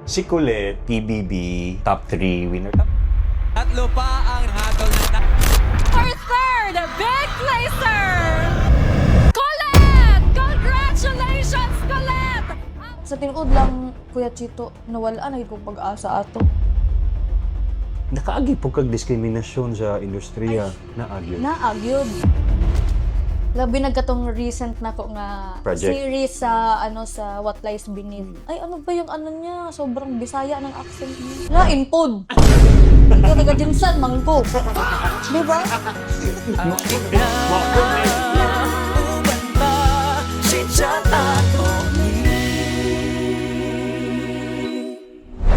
Si Kolette, PBB, top 3 winner. Tatlo pa ang hatol na For third, big placer, Kolette! Congratulations, Kolette! Sa tinuod lang, Kuya Chito, nawala na kong pag-asa ato. Nakaagi po kag diskriminasyon sa industriya. Naagi. Naagyod. Labi na katong recent na ko nga Project. series sa ano, sa What Lies Beneath. Ay, ano ba yung ano niya? Sobrang Bisaya ng accent niya. Lain pod. Ikaw taga GenSan man ko. Di ba? Uban ba si Chatato?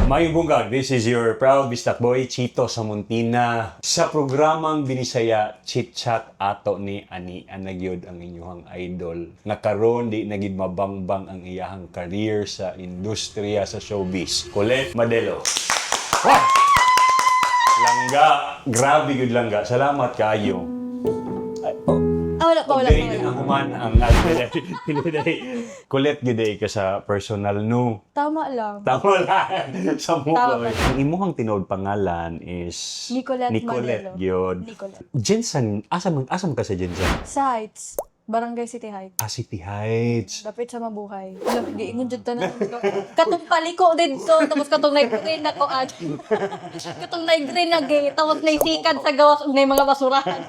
Maayong buntag, this is your proud Bisdak Boy, Chito Samontina. Sa programang Binisaya, Chit Chat ato ni ani anagyod ang inyong idol. Nakaroon di nagid mabangbang ang iyahang career sa industriya sa showbiz. Kolette Madelo. Wah! Langga, grabe gud, langga. Salamat kayo. Ay, oh. Ah, wala pa, wala pa. Dili Wala. na human ang dili. Kolette gid ka sa personal, no. Tama lang. Tama lang. Sa mukha. Tama. Ang imuhang tinuod pangalan is Nicolette Nicolette Madelo. gyud. Nicolette. GenSan, asa man ka sa GenSan? Sa Heights. Barangay City Heights. Ah, City Heights. Dapit sa Mabuhay. Alam, giingon jud tanan. Katong paliko didto, tapos katong na-green na kuan. Katong na-green na gate, tapos naisikan sa gawas ug nay mga basurahan.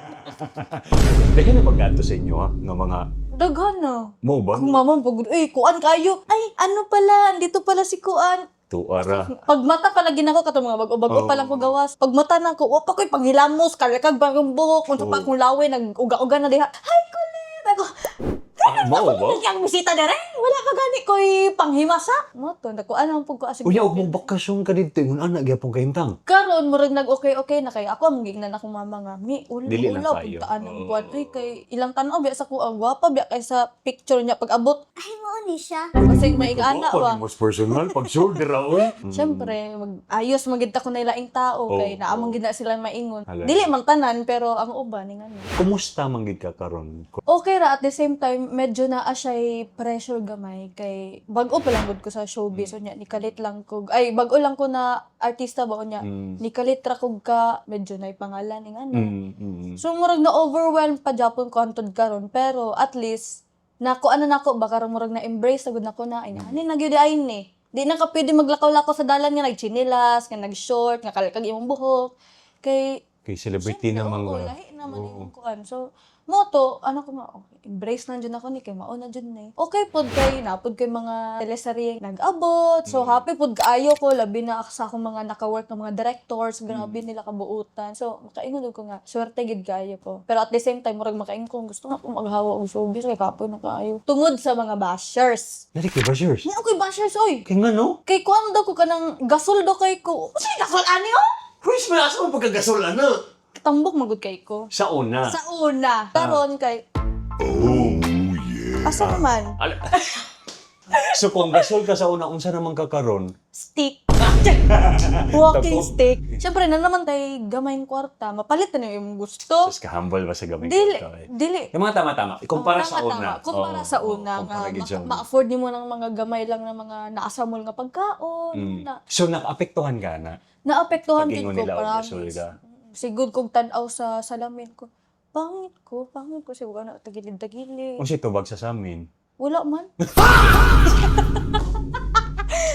Daghan na pagkato sa inyo ha, nga mga Daghan na. mo ba? Kung mama pagod, eh, kuan kayo. Ay, ano pala, andito pala si kuan. Tuara. Pag mata pala ginako katong mga bag-o-bag-o pa lang ko gawas. Pag mata na ko, wa pa ko'y panghilamos, kalakag bagong buhok, unsa pa Oh. akong laway, nag-uga-uga na diha. Hi, Kolette! Ako, Ah, mao ba? ang bisita dere. Wala pa gani ko'y panghimasa. Mo to, nakuan ang pug ko asig. Unya og mo bakasyon ka didto ingon ana gyapon kahimtang. Karon murag nag okay okay na kay ako among giingnan akong mama nga mi ula Dili na ula kayo. puntaan ang Oo. kuan uy kay ilang tan-aw biya sa ko ang gwapa biya kay sa picture niya pag abot. Ay, mo ni siya. Kasi may ana ba. Mas personal pag shoulder ra oy. Siyempre, mag-ayos magid ko na ilaing tao Oo, kay naamong oo. gid na sila maingon. Halay. Dili man tanan pero ang uban ni ngano. Kumusta man gid ka karon? Okay ra, at the same time medyo naa siya'y pressure gamay kay bag-o pa lang gud ko sa showbiz unya nikalit lang ko, ay, bag-o lang ko na artista ba unya nikalit ra kog ka medyo nay pangalan ning ano. So murag na overwhelm pa japon ko hantod karon, pero at least nako ano nako ba karon murag na embrace na gud nako na ay ani na gyud ay ni. Di na ka pwede maglakaw-lakaw sa dalan nga nagchinilas, nga nag-short, nga kalkag imong buhok. Kay Kay celebrity Siyempre, naman oo, ka. lahi naman Oo. imong kuan. So, mo to, ano ko ma, okay, embrace na jud ako ni kay mao na jud ni. Okay pod kay napod kay mga teleserye nag-abot. So happy pod kaayo ko labi na sa akong mga naka-work ng mga directors, grabe nila kabuutan. So makaingon jud ko nga swerte gid kaayo ko. Pero at the same time murag makaingon ko gusto na akong maghawa og showbiz kay kapoy na kaayo. Tungod sa mga bashers. Nari kay bashers. Ni ako'y bashers oy. Kay ngano? Kay kuan daw ko kanang gasol daw kay ko. Unsay gasol ani oh? Who's man asa mo pagkagasol ano? Tambok magud kay ko. Sa una. Sa una. Karon kay Oh, yeah. Asa naman? So kung gasol ka sa una, unsa naman ka karon? Stick. Walking Tapos- stick. Siyempre, na naman tay gamayng kwarta. Mapalit na yung imong gusto. Sus, ka-humble ba sa gamay Dili. kwarta, eh. Dili. Yung mga tama-tama. Kumpara Oh, sa tama, una. tama. Kumpara Oo, sa oo, una. kumpara Nga, gid sa una. ma-afford nimo ng mga gamay lang na mga naasa mall nga pagkaon. Na, So nakaapektuhan ka na? Naapektuhan gid Pag-ingon ko. nila og gasol Promise. ka. Sigud kog tan-aw sa salamin ko. Pangit ko, pangit ko. Siguro na tagilid-tagilid. Unsay tubag sa samin? Wala man.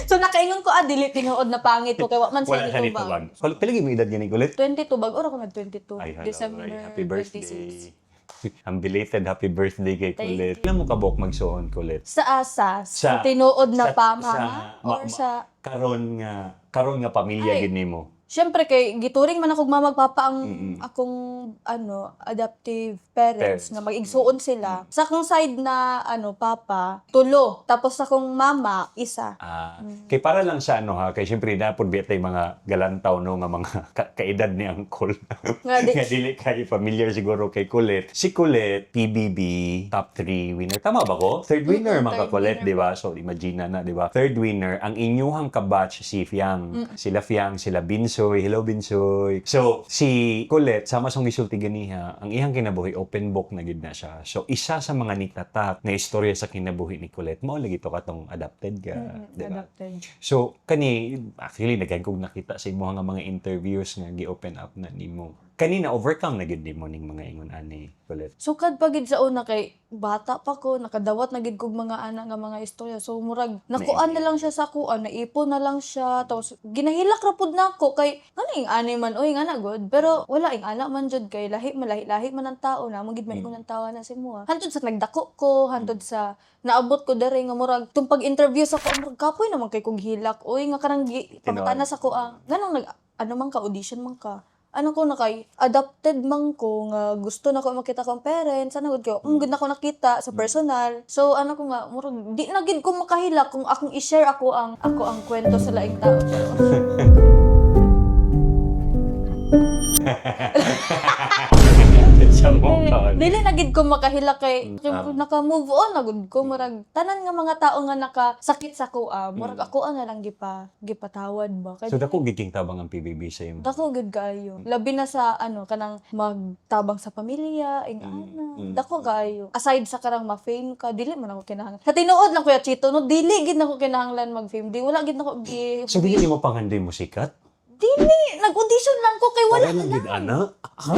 So nakaingon ko, ah, dili tinuod na pangit ko kay wa man Wala sa siya nitubag. nitubag. Pila gyud mo edad gani ulit? 22 bag ora ko nag 22. Ay, hello. December Ay, happy birthday. 26. Ang belated happy birthday kay Thank Kolette. Ilan mo kabok magsuon, Kolette? Sa asa, sa tinuod na pama or sa Karon nga pamilya Ay. gid nimo. Siyempre kay gituring man akong mama papa ang akong ano adoptive parents, Parents. nga mag-igsuon sila. Sa akong side na ano papa, tulo. Tapos sa akong mama, isa. Ah, kay para lang sa ano ha, kay syempre na pud bitay mga galantaw no nga mga kaedad ni Uncle. Nga di- Nga dili kay familiar siguro kay Kolette. Si Kolette, PBB top 3 winner. Tama ba ko? Third winner mga third Kolette, winner. di ba? So imagine na, di ba? Third winner, ang inyuhang kabatch si Fiang. Sila Fiang, sila Binso, Binsoy. Hello, Binsoy. So, si Kolette, sama sa gisulti ganiha, ang iyang kinabuhi, open book na gid na siya. So, isa sa mga nitatak na istorya sa kinabuhi ni Kolette, mao lagi to katong adopted ka, di ba? Adopted. So, kani, actually, daghan kong nakita sa imuha nga mga interviews nga gi-open up na nimo. Kani na overcome na gid nimo ning mga ingon ani, Kolette? Sukad pa gid sa una kay bata pa ko, nakadawat na gid kog mga ana nga mga istorya. So murag nakuan na lang siya sa kuan, naipon na lang siya. Tapos ginahilak ra pud nako kay ngano ing ani man oy, ngana god. Pero wala, ing ana man jud kay lahi man, lahi-lahi man ang tao na mo gid man ingon ang tawa na sa imo. Hantod sa nagdako ko, hantod sa naabot ko dere nga murag tung pag-interview sa ko, murag kapoy naman kay kog hilak oy, nga kanang pangutana sa ko ah, nganong nag ano man ka, audition man ka, ano ko na kay adopted man ko nga gusto na ko makita kong parents, ano gud ko, gud na ko nakita sa personal. So ano ko nga murag di na gid ko makahilak kung akong i-share ako ang kwento sa laing tao. Sa mo ka. Dili na gid ko makahilak kay naka-move on na gud ko. Murag tanan nga mga tao nga nakasakit sa ko ah, murag ako ang na lang gipatawad ba kay So, dako gid king tabang ang PBB sa imo. Dako gud kaayo. Labi na sa ano kanang magtabang sa pamilya, ing ana. Dako kaayo. Aside sa karang ma-fame ka, dili man ako kinahanglan. Sa tinuod lang, Kuya Chito, no, dili gid nako kinahanglan mag-fame. Di wala gid nako gi So, dili nimo panghandoy mo sikat? Dili, nag-audition lang ko kay wala Wala lang gid ana. Ha?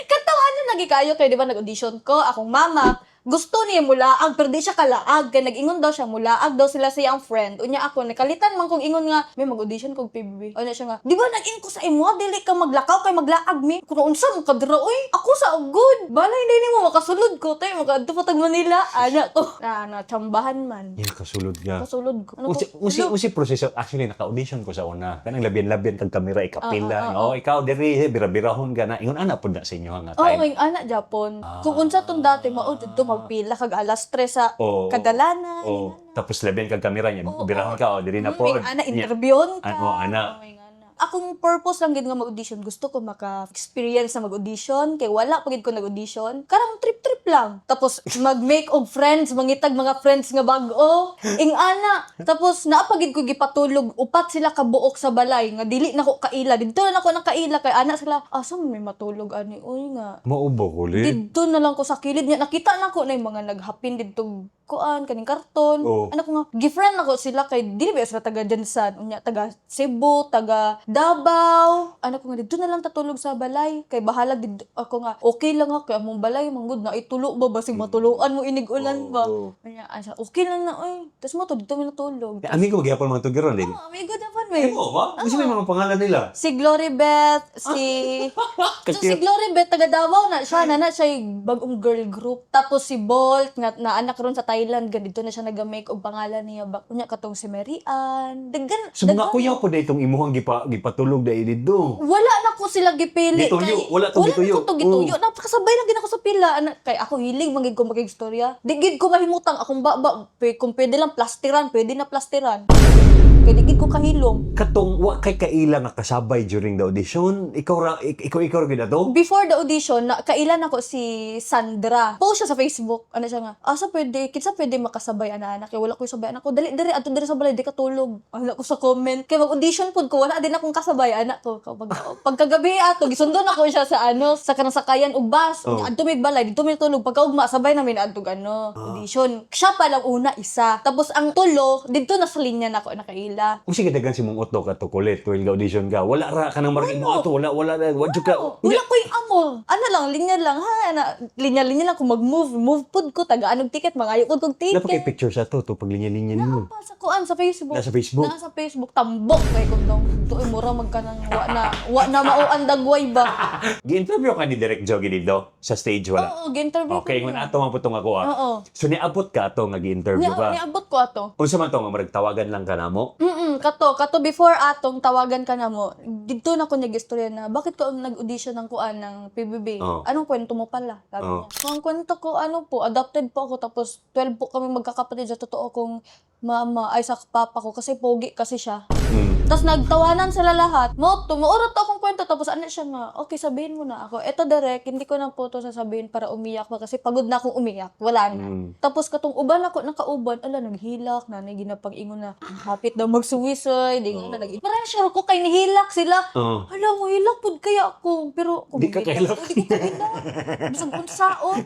Katawa ano nagi kayo kay di ba nag-audition ko, akong mama gusto niya mulaag pero di siya kalaag kay nag-ingon daw siya mulaag daw sila sa iyang friend. Unya ako nakalitan man kong ingon nga may mag-audition kog PBB. Unya siya nga, di ba nag-ingon ko sa imo dili ka maglakaw kay maglaag mi. Kung unsa mo kadra oy, ako sa good. Balay hindi nimo makasulod ko tay makaadto pa tag Manila ana ko. Na na tsambahan man. Yan, kasulod nga. Kasulod ko. Ano Usi, ko? usi, usi proseso. Actually, naka-audition ko sa una. Kanang labyan-labyan kag kamera, ikapila. Oh, ikaw, diri, eh, bira-birahon ka na. Ingon, ana po na sa inyo nga Oo, time. oh, ana Japon. Kung unsa tong dati mao didto magpila kag alas 3 sa kadalanan. Oo. Tapos labyan kag kamera niya, birahon ka, oh, diri na po. May ana, interviewon ka. Oh, ana. May ana. Akong purpose lang gid nga mag-audition, gusto ko maka-experience na mag-audition kay wala pa gid ko nag-audition. Karang trip-trip lang. Tapos mag-make og friends, mangitag mga friends nga bag-o. Ing ana. Tapos naa pa gid ko gipatulog upat sila ka buok sa balay nga dili na ko kaila. Didto na ko nakaila kay ana sila, asa man may matulog ani oy nga. Maubo ko, li. Didto na lang ko sa kilid niya. Nakita na ko na yung mga naghapin didto kuan kaning karton. Ano ko nga gifriend nako sila kay dili ba sila taga Jansan, unya taga Cebu, taga Davao. Ano ko nga didto na lang tatulog sa balay kay bahala didto ako nga okay lang ako kay among balay manggod na itulo ba basig matuluan mo inig ulan ba. Unya asa okay lang na oy. Tas mo to didto mi natulog. Amigo, magyapon mga tugiron, din. Oh, amigo dapat may. Oo ba? Kasi may mga pangalan nila. Si Glory Beth, si So, si Glory Beth, taga Davao na siya, na siya yung bagong girl group. Tapos si Bolt, nga, na anak ron sa Thailand, ganito na siya nag-make og pangalan niya. Bak, unya katong si Mary Ann. Daghan, So mga daghan. kuya po na itong imuhang gipatulog dahil dito. Wala na ko sila gipili. Gituyo, wala to wala gituyo. na ko to gituyo. Napakasabay lang gid ako sa pila. Ana, kay ako hilig magig ko makigstorya. Di gid ko mahimutang akong baba. Kung pwede lang plastiran, pwede na plastiran. Kay di gid ko kahilom. Katong wa kay kaila nga kasabay during the audition, ikaw ra ikaw ikaw ra gid ato. Before the audition, na, kailan ako si Sandra. Post siya sa Facebook. Ano siya nga, asa pwede, kinsa pwede makasabay ana anak. Kaya wala ko sabay anak ko. Dali, dali, adto diri sa balay, di ka tulog. Ano ko sa comment. Kaya mag-audition pod ko, wala din akong kasabay anak ko. Kapag, pagkagabi ato, gisundon ako siya sa ano, sa kanang sakayan og bus. Adto may balay, dito may tulog. Pagkaugma, sabay namin adto ano, audition. Siya pa lang una isa. Tapos ang tulo, didto na sa linya na ako nakaila. Kung sige daghan si mong utok ato kulit while ga audition ka, wala ra ka nang marag mo ato, wala wala ra, wa jud ka. Oh, wala ko yung amo. Ano lang, linya lang, ha? Ana, linya-linya lang kung mag-move. Move pod ko, tagaan og ticket, mangayo pod kog Dapat kay ticket. picture sa to to paglinya-linya nimo. Pa sa kuan sa Facebook. Nasa Facebook. Naa sa Facebook tambok kay kung dong tuoy mura magkanang wa na mao ang dagway ba. Gi-interview ka ni Direk Jogi dito sa stage, wala? Oo, gi-interview Okay, ko ngon niya. ato man putong ako ah. Oo. So niabot ka ato nga gi-interview ka. Niabot ko ato. Unsa man to nga marag tawagan lang ka namo? Kato before atong tawagan ka na mo, didto na ko nag-istorya na bakit ka nag-audition ng kuan ng PBB? Oo. Anong kwento mo pala? Sabi Oo. niya. So, ang kwento ko, ano po, adopted po ako tapos 12 po kami magkakapatid sa totoo kong mama ay sa papa ko kasi pogi kasi siya. Tapos nagtawanan sila lahat. Mo, tumuurot to akong kwento. Tapos ano siya nga, "Okay, sabihin mo na." Ako, "Eto, Direk, hindi ko na po to sasabihin para umiyak pa kasi pagod na akong umiyak. Wala na." Tapos katong uban ako, nakauban, ala, naghilak, nanay ginapag-ingon na, hapit daw mag-suicide, di nga na nag Pressure ko kay nihilak sila. Oo. Hala, mo hilak pud kaya ako. Pero kung Di ka kahilak. Di ko kahilak. Bisag unsaon.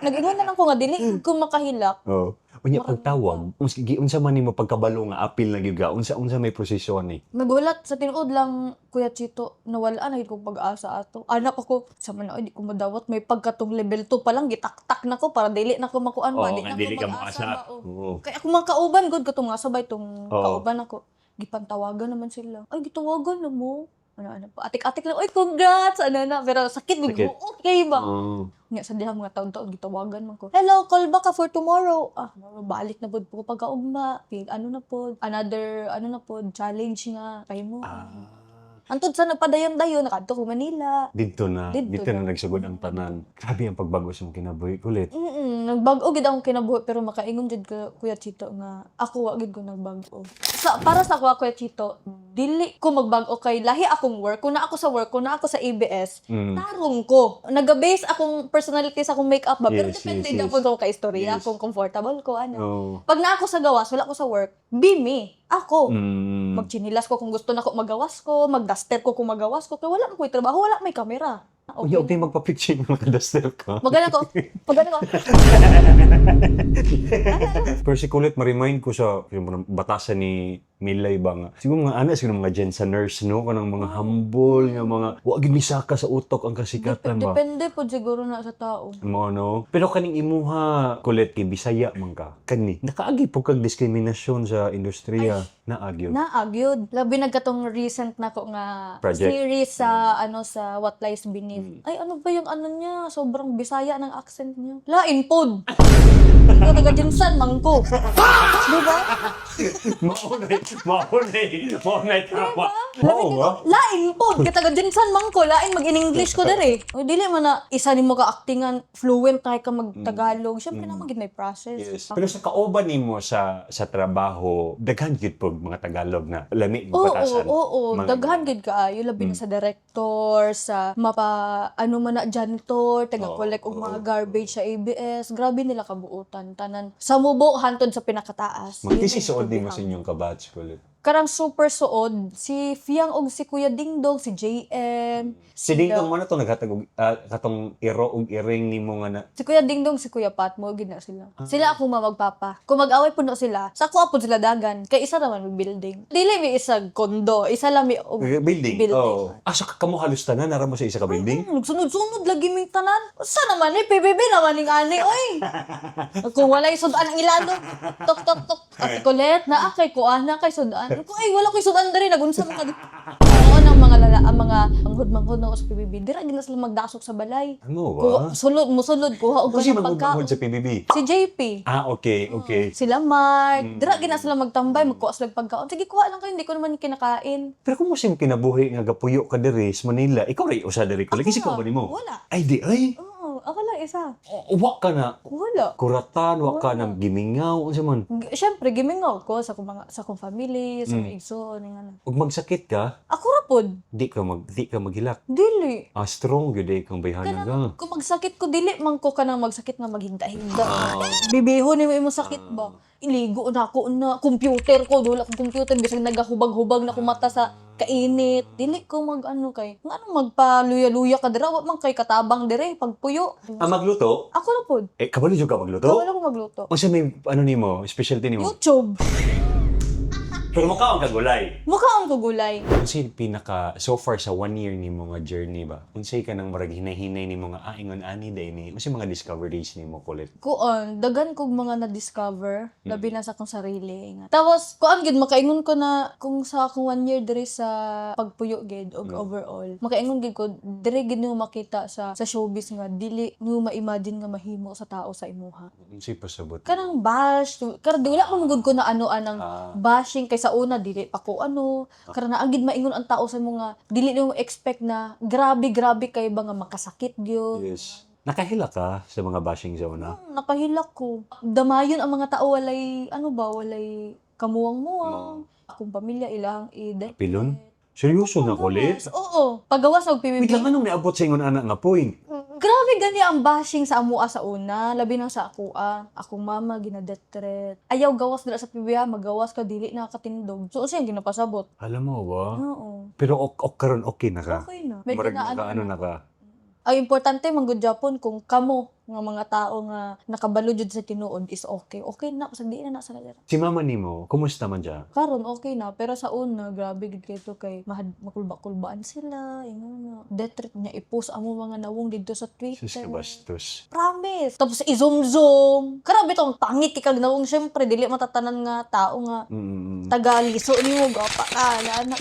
Nag-ingon na lang ko nga dili ko makahilak. Oo. Unya pagtawag, unsa man nimo pagkabalo nga apil na gyud ka, unsa may proseso ni? Nagulat sa tinuod lang, Kuya Chito, nawala na gid kong pag-asa ato. Anak ako, sa man di ko madawat, may pagkatong level 2 pa lang gitaktak na ko para dili na ko makuan ba, Oo, di nga, na dili ko ka mag-asa maasa. ba. Oh. Oo. Kaya ako mga kauban gud katong nga sabay tong Oo. kauban ako. Gipantawagan naman sila. "Ay, gitawagan na mo." Ano ano pa. Atik-atik lang, "Ay, congrats!" Ano na, pero sakit gud Sakit. Okay ba? Oo. Nga sa diha mga taon-taon gitawagan man ko. "Hello, call back ka for tomorrow." Ah, balik na pud ko pagkaugma. Feel ano na pod, another ano na pod, challenge nga kay mo. Ah. Antod sa nagpadayon-dayon nakadto ko Manila. Didto na, Didto didto na na. nagsugod ang tanan. Grabe ang pagbago sa imong kinabuhi, Kulit. Nagbago gid akong kinabuhi pero makaingon jud ko, Kuya Chito, nga ako wa gid ko nagbago. Sa para sa ako, Kuya Chito, dili ko magbag-o kay lahi akong work. Kung na ako sa work, kung na ako sa ABS, tarong ko. Naga-base akong personality sa akong makeup ba, pero depende yes, po sa kaistorya, kung comfortable ko ano. Pag na ako sa gawas, wala ko sa work, be me. Ako. Magchinilas ko kung gusto na ko magawas ko, magduster ko kung magawas ko, kaya wala man ko'y trabaho, wala may kamera. Okay. Unya, og magpa-picture ng naka-duster ka. Magana ko. Magana ko. Pero si Kulit, ma-remind ko sa yung mga batasan ni Milay ba nga. Siguro mga ana, siguro mga Jensa nurse, no? Kanang mga humble, nga mga wa gid misaka sa utok ang kasikatan ba. Depende po siguro na sa tao. Mo no. Pero kaning imuha, Kulit, kay Bisaya man ka. Kani nakaagi po kag diskriminasyon sa industriya. Naagi. Naagyod. Labi nagkatong recent na ko nga Project. series sa ano sa What Lies Beneath. Ay, ano ba yung ano niya? Sobrang Bisaya ng accent niya. Lain pod. Ikaw taga Jensan mangko. Di ba? Mao na tama. Labi Mao ko, ba? lain pod kay taga Jensan mangko, lain mag in English ko dere. O dili man na isa nimo ka actingan fluent kay ka mag Tagalog. Syempre naman gid may process. Yes. Pero sa kauban nimo sa trabaho, daghan gyud pog mga Tagalog na lami mo Oo, batasan. oo, Mga- daghan gid kaayo labi na sa director, sa mapa ano man na janitor, taga-collect og mga garbage sa ABS. Grabe nila kabuutan tanan. Sa mubo hantod sa pinakataas. Mga Yun kasi ang suod nimo intindihan. sa inyong kabatch, Kulit. Karang super suod si Fiang og si Kuya Dingdong, si JM. Si Dingdong mo na to naghatag og katong iro og iring nimo nga na Si Kuya Dingdong, si Kuya Pat mo gid na sila. Sila ako mamagpapa. Kung mag-away puno sila, sa ako po sila dagan. Kay isa naman may building. Dili may isa kondo, isa lang may og building. building. Oh. Ah, so kamo halos tanan nara mo sa isa ka building? Nagsunod-sunod lagi ming tanan. Sa naman eh, PBB naman ning ani, oy. Kung walay sudan ang ilalo. Tok tok tok. Ate Colette, naa kay kuan na kay sudan. Ko ay wala koy sudan diri nagunsa man ka. Oo nang mga lala ang mga manghod-manghod na ko sa PBB. Dira gid na sila magdasok sa balay. Ano ba? Kuha, sulod musulod kuha og Kasi kanang manghod pagkaon. sa PBB. Si JP. Ah, okay. Sila Mark, dira gid na sila magtambay, magkuha sila og pagkaon. "Sige, kuha lang kayo, hindi ko naman kinakain." Pero kung mo sim kinabuhi nga gapuyo ka diri sa Manila, ikaw ray usa diri ko. Kasi Ako ikaw ba nimo? wala. Ay di ay. Oo, ako lang isa. Wa ka na. Wala. Kuratan, wa ka na gimingaw unsa man. Siyempre, gimingaw ko sa akong mga sa akong family, sa mga igsoon, nga na. Ug magsakit ka, Ako ra pod. di ka maghilak. Dili. Ah, strong gyud eh kang bayhanan ka. Kanang, kung magsakit ko, dili man ko kanang magsakit nga maghigda-higda. Bibiho ni mo imong sakit ba? Iligo na ako na. Computer ko, dula kong computer. Bisag nagahubag-hubag na ko mata sa kainit. Dili ko mag ano kay. Nga ano magpaluya-luya ka dira, wa man kay katabang dire pagpuyo. Ah, magluto? Ako ra pod. Eh, kabalo jud ka magluto? Wala ko magluto. Unsa may ano nimo, specialty nimo? YouTube. Pero mukha ang kagulay. Mukha ang kugulay. Unsay pinaka so far sa one year nimo nga journey ba? Unsay ka nang murag hinay-hinay nimo nga ah, ingon ani day ni? Unsay mga discoveries nimo, Kulit? Kuan, daghan kog mga na-discover, labi na sa akong sarili nga. Tapos kuan gid makaingon ko na kung sa akong one year diri sa pagpuyo gid og overall. Makaingon gid ko diri gid nimo makita sa showbiz nga dili nimo ma-imagine nga mahimo sa tao sa imuha. Unsay pasabot? Kanang bash, karon di wala man gud ko na ano anang bashing kay sa una dili pa ko ano, karon naa gid maingon ang tao sa imo nga dili nimo expect na grabe grabe kay ba nga makasakit gyud. Yes. Nakahila ka sa mga bashing sa una? Nakahilak ko. Damayon ang mga tao walay, ano ba, walay kamuwang-muwang. Akong pamilya ilang i Pilon? Seryoso na, Colette? Oo. Pagawas og Wait PBB. lang, anong niabot sa ingon anak nga point? Grabe gani ang bashing sa amua sa una, labi na sa akoa. Akong mama gina-death threat. Ayaw gawas dira sa PBB, ha, magawas ka dili na katindog. So usa yung ginapasabot. Alam mo ba? Oo. Pero ok, ok karon okay na ka. Okay na. Medyo Murag na naka, ano na ka. Ang importante man gud Japon kung kamo nga mga tao nga nakabalo jud sa tinuod is okay. Okay na kasi di na na sa kanila. Si mama nimo, kumusta man siya? Karon okay na pero sa una grabe gid kaayo kay mahad makulba-kulbaan sila ingon na death threat niya i-post amo mga nawong didto sa Twitter. Sus ka bastos. Promise. Tapos i-zoom-zoom. Grabe tong pangit kay kag nawong syempre dili matatanan nga tao nga tagaliso nimo gapa ka na na.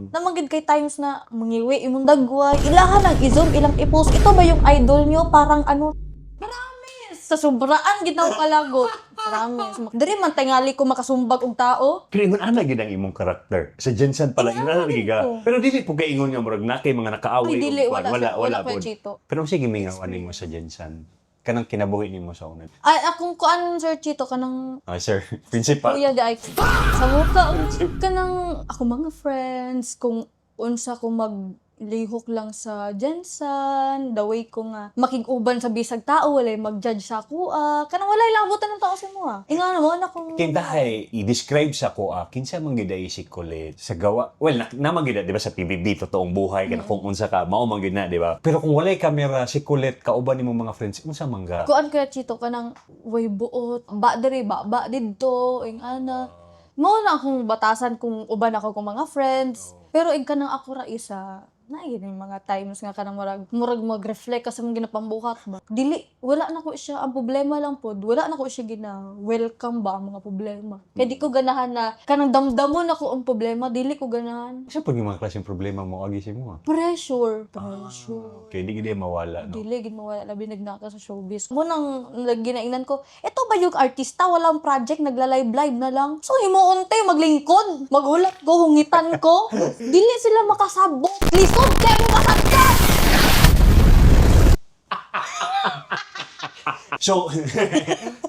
Naman gid kay times na mangiwi imong dagway, ilahan ang i-zoom, ilang i-post. Ito ba yung idol nyo? Parang ano? Promise! Sa sobraan gid na ako kalagot. Promise. Diri man tingali ko makasumbag og tao. Pero ingon ana gid ang imong karakter. Sa GenSan pala ingon ana gid ka. ko. Pero dili po kay ingon nga murag na kay mga nakaaway. Ay, dili, og kwan. wala, Wala wala, wala wala pod. Chito. Pero sige mingaw nimo sa GenSan. Kanang kinabuhi nimo sa una. Ay, akong kuan, Sir Chito, kanang Ah, sir, principal. Kuya di ay sa mukha kanang ako mga friends kung unsa ko maglihok lang sa GenSan, the way ko nga makig-uban sa bisag tao, walay mag-judge sa ako, ah. Kanang walay labutan ng tao sa mo, ah. Inga na mo na kung Kintahay, i-describe sa ko, ah, kinsa man gyud ay si Colette sa gawa. Well, na, naman gyud na, di ba sa PBB totoong buhay kana kung unsa ka, mao man gyud na, di ba? Pero kung walay kamera si Colette kauban nimo mga friends, unsa man ga? Kuan kaya Chito kanang way buot, ba diri ba ba didto, ing ana. Mo na akong batasan kung uban ako kong mga friends. Pero ing kanang ako ra isa, na yun yung mga times nga kanang murag murag mag-reflect ka sa mga ginapambuhat ba. Dili wala na ko siya ang problema lang pod, wala na ko siya gina welcome ba ang mga problema. Kaya di ko ganahan na kanang damdamon ako ang problema, dili ko ganahan. Unsa pag yung mga klaseng problema mo agi sa imo? Ah? Pressure, pressure. Okay, di gyud ay mawala, no? Dili, gid mawala labi nagnaka sa showbiz. Mo nang ginaingnan ko, ito ba yung artista walang project nagla-live live na lang. So himuon te maglingkod, maghulat ko, hungitan ko. Dili sila makasabot. Lisod kay mo masaktan. So,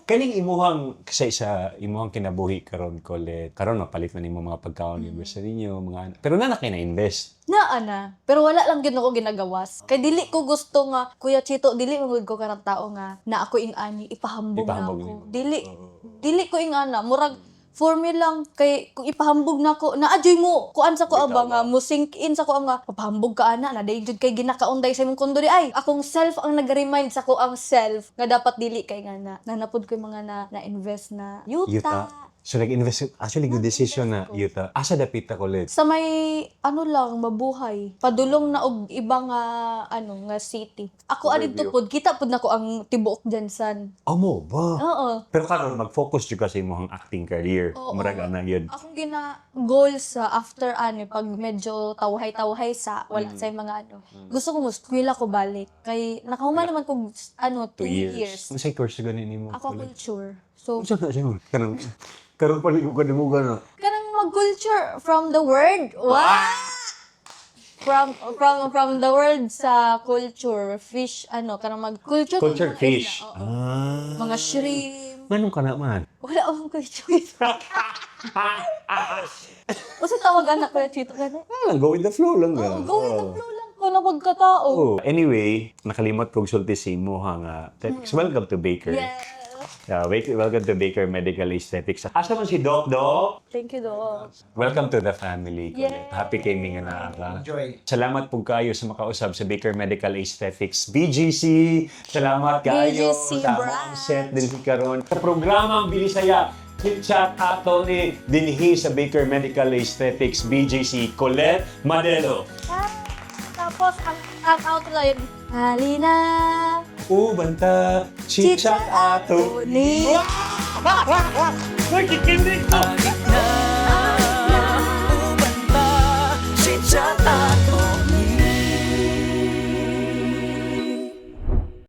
kaning imuhang sa isa imuhang kinabuhi karon Colette. Karon mapalit na nimo mga pagkaon ni sa ninyo, mga pero na na kay na-invest. Naa na. Pero wala lang gyud ako ginagawas. Kay dili ko gusto nga Kuya Chito, dili man gud ko karang tao nga na ako ing ani ipahambog, Ipahambog na ako. nimo. Dili dili ko ing ana murag for me lang kay kung ipahambog na ko naadyoy mo kuan sa ko Bitaw ba nga mo sink in sa ko nga papahambog ka ana na dayud jud kay ginakaunday sa imong kondo di ay akong self ang nag-remind sa ko ang self nga dapat dili kay nga na nanapod ko yung mga na na-invest na yuta. Yuta. So nag-invest actually good decision na yuta. Asa dapita Colette? Sa may ano lang mabuhay padulong na og iba nga ano nga city ako Overview. adto pod kita pod nako ang tibuok GenSan. Amo ba? Oo. Pero karon mag-focus jud ka sa imong acting career. Oo. Murag ana gyud. Akong gina goal sa after ano pag medyo tawhay-tawhay sa wala sa mga ano. Gusto ko mo eskwela ko balik kay nakahuman naman kog ano 2 2 years. years. Unsay course gani nimo? Ako Colette? culture. So Unsa na siya? Kanang karon pa ko nimo gana. kanang mag-culture from the word. Wow! From the word sa culture, fish ano kanang mag-culture Culture fish. Oo. Ah. Mga shrimp. Manong ka na man? Wala akong culture. Usa tawag anak ko Chito gani. Ah, go with the flow lang. Oh, go with the flow lang ko na pagkatao. Oh. Anyway, nakalimot kog sulti sa imo ha nga. Aesthetics. Welcome to Baker. Yes. Yeah, welcome to Baker Medical Aesthetics. Asa man si Doc, Doc? Thank you, Doc. Welcome to the family, Colette. Yes. Happy kay nga naa ka. Enjoy. Salamat po kayo sa makausab sa Baker Medical Aesthetics BGC. Salamat kayo BGC sa among branch. set din karon. Sa programang Binisaya, Chit Chat ato ni dinhi sa Baker Medical Aesthetics BGC Colette Madelo. Ah, tapos, ang outro yun, Halina, Ubanta, Chit Chat ato ni. Nagkikinig ko!